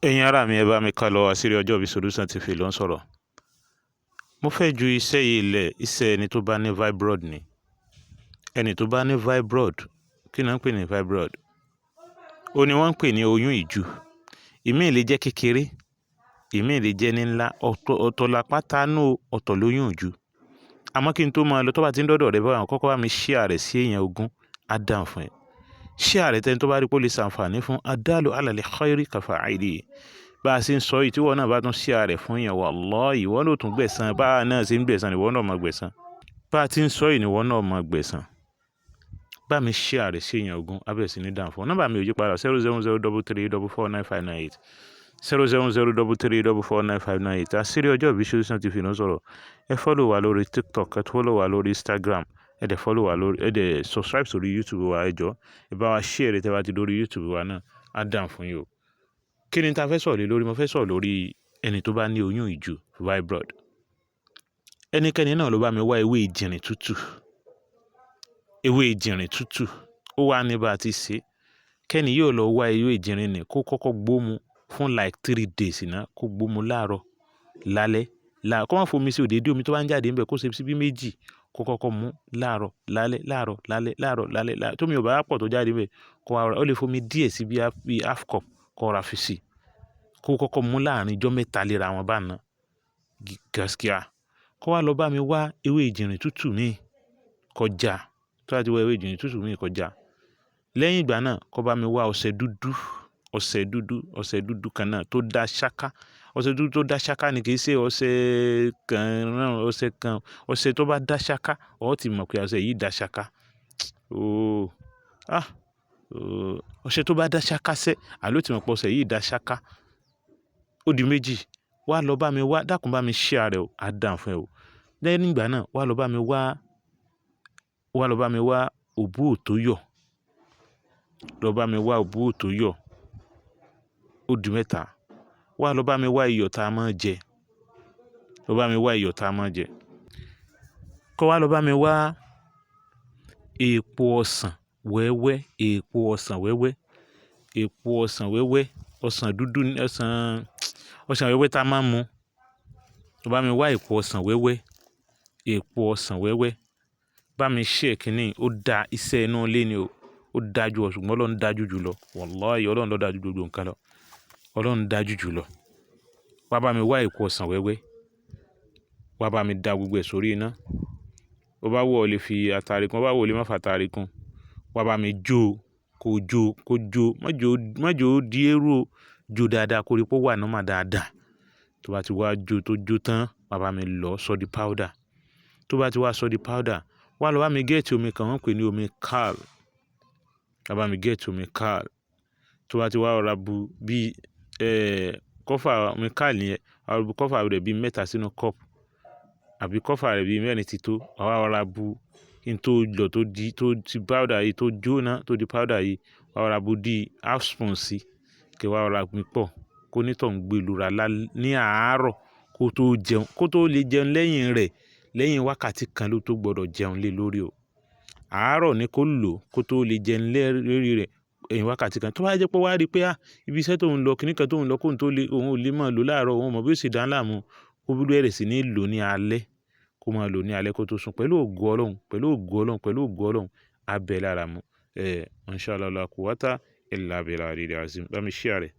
Ẹ̀yin ará mi, ẹ bá mi ká lọ. Àṣírí Ọjọ́ Ìbí Solution TV ló ń sọ̀rọ̀. Mo fẹ́ ju iṣẹ́ yìí lẹ̀, iṣẹ́ ẹni tó bá ní fibroid ni. Ẹni tó bá ní fibroid, kí ni wọ́n ń pè ní fibroid? Ó ní wọ́n ń pè ní oyún ìju. Ìmí lè jẹ́ kékeré, ìmí lè jẹ́ ní ńlá, ọ̀tọ̀ ọ̀tọ̀ làpáta nù, ọ̀tọ̀ lóyún ìju. Àmọ́ kí n tó máa lọ, tó bá ti ń dọ́dọ̀ rẹ báyìí, kọ́kọ́ bá mi share rẹ̀ sí èèyàn 20, á dàn fún ẹ. Share rẹ̀ tẹ́ni tó bá rí pé ó lè ṣàǹfààní fún الدال على الخير كفاعله. Bá a ṣe ń sọ yìí, tí ìwọ náà bá tún share rẹ̀ fún èèyàn, wallahi, ìwọ náà ó tún gbẹ̀san. Bá a náà ṣe ń gbẹ̀san, ìwọ náà máa gbẹ̀san. Bá a ti ń sọ yìí ni ìwọ náà máa gbẹ̀san. Bá mi share rẹ̀ sí èèyàn 20, á bẹ̀rẹ̀ sí ní dàn fún ọ. Nọ́mbà mi ò yí padà: 07033449598, 07033449598. Àṣírí Ọjọ́ Ìbí Solution TV ló ń sọ̀rọ̀. Ẹ follow wa lórí TikTok, ẹ follow wa lórí Instagram, ẹ dẹ̀ follow wa lórí, ẹ dẹ̀ subscribe sórí YouTube wa. Ẹ jọ̀ọ́, ẹ bá wa share rẹ̀ tẹ́ bá ti lórí YouTube wa náà, á dàn fún yín o. Kí ni ta fẹ́ sọ̀rọ̀ lé lórí? Mo fẹ́ sọ̀rọ̀ lórí ẹni tó bá ní oyún ìju, fibroid. Ẹnikẹ́ni náà ló bá mi wá ewé ìjìnrìn tútù. Ewé ìjìnrìn tútù, ó wà ní bá a ti ṣe. Kẹ́ni yóò lọ wá ewé ìjìnrìn ní kó kọ́kọ́ gbómu fún like 3 days náà, kó gbómu láàárọ̀, lálẹ́, kó má fomi sí òdèdé omi tó bá ń jáde níbẹ̀, kó ṣe síbí méjì, kó kọ́kọ́ mú láàárọ̀, lálẹ́, láàárọ̀, lálẹ́, láàárọ̀, lálẹ́, láàárọ̀. Tómi ò bá pọ̀ tó jáde níbẹ̀, kó wá, ó lè fomi díẹ̀ sí bí half cup, kó ra fi sí, kó kọ́kọ́ mú láàrin ijọ́ 3 léra wọn bá ná gaskiya. Kó wá lọ bá mi wá ewé ìjìnrìn tútù míì kọjá. Tó bá ti wá ewé ìjìnrìn tútù míì kọjá, lẹ́yìn ìgbà náà, kó bá mi wá ọṣẹ dúdú, ọṣẹ dúdú, ọṣẹ dúdú kan náà tó dá ṣáká. Ọṣẹ dúdú tó dá ṣáká ni, kì í ṣe ọṣẹ kan náà, ọṣẹ kan, ọṣẹ tó bá dá ṣáká, ó ti mọ̀ pé ọṣẹ yìí dá ṣáká. Ooo, ah, ooo, ọṣẹ tó bá dá ṣáká sẹ́, àló ti mọ̀ pé ọṣẹ yìí dá ṣáká. Ó di méjì. Wá lọ bá mi wá, dákun, bá mi share rẹ̀ o, á dàn fún ẹ o. Lẹ́yìn ìgbà náà, wá lọ bá mi wá, wá lọ bá mi wá òbú òtóyọ̀. Lọ bá mi wá òbú òtóyọ̀. Ó di mẹ́ta. Wá lọ bá mi wá iyọ̀ tá a máa ń jẹ. Lọ bá mi wá iyọ̀ tá a máa ń jẹ. Kọ́ wá lọ bá mi wá èpo ọsàn wẹ́wẹ́, èpo ọsàn wẹ́wẹ́, èpo ọsàn wẹ́wẹ́, ọsàn dúdú, ọsàn, ọsàn wẹ́wẹ́ tá a máa ń mu. Lọ bá mi wá èpo ọsàn wẹ́wẹ́, èpo ọsàn wẹ́wẹ́. Bá mi share kíní, ó da iṣẹ́ inú ilé ni o. Ó dájú ọ, ṣùgbọ́n Ọlọ́run dájú jù lọ. Wallahi, Ọlọ́run ló dájú gbogbo nǹkan lọ. Ọlọ́run dájú jù lọ. Wá bá mi wá èpo ọsàn wẹ́wẹ́. Wá bá mi da gbogbo ẹ̀ sórí iná. Ó bá wù ọ́ lè fi atare kún, ó bá wù ọ́ lè má fa atare kún. Wá bá mi jó, kó jó, kó jó. Má jó, má jó di eérú o. Jó dáadáa kó rí pé ó wà normal dáadáa. Tó bá ti wá jó tó jó tán, wá bá mi lọ sọ di powder. Tó bá ti wá sọ di powder, wá lọ bá mi get omi kan wọ́n ń pè ní omi khal. Wá bá mi get omi khal. Tó bá ti wá rọra bu bí, kọ́fà omi khal yẹn, wá bu kọ́fà rẹ̀ bí mẹ́ta sínú cup àbí kọ́fà rẹ̀ bí mẹ́rin ti tó. Wá wá rọra bu kí n tó lọ tó di, tó ti powder yìí tó jóná, tó di powder yìí, wá rọra bu dí half spoon sí, kí wá rọra pín pọ̀, kó ní tọ̀ ń gbé lura ní àárọ̀ kó tó jẹun, kó tó lè jẹun lẹ́yìn rẹ̀, lẹ́yìn wákàtí kan ló tó gbọdọ̀ jẹun lé lórí o. Àárọ̀ ni kó lò kó tó lè jẹun lórí rẹ̀ ẹ̀yìn wákàtí kan. Tó bá jẹ́ pé ó wá rí pé, ah, ibi iṣẹ́ tó ń lọ, kíní kan tó ń lọ, kó tó lè, òun ò lè máa lò láàárọ̀, òun ò mọ̀ bí ó ṣe dá láàmú, kó bẹ̀rẹ̀ sí ní lò ní alẹ́, kó máa lò ní alẹ́ kó tó sùn pẹ̀lú ògo Ọlọ́run, pẹ̀lú ògo Ọlọ́run, pẹ̀lú ògo Ọlọ́run, á bẹ lára mu. Inshallah la quwwata illa billahi al-azim. Bá mi share rẹ̀.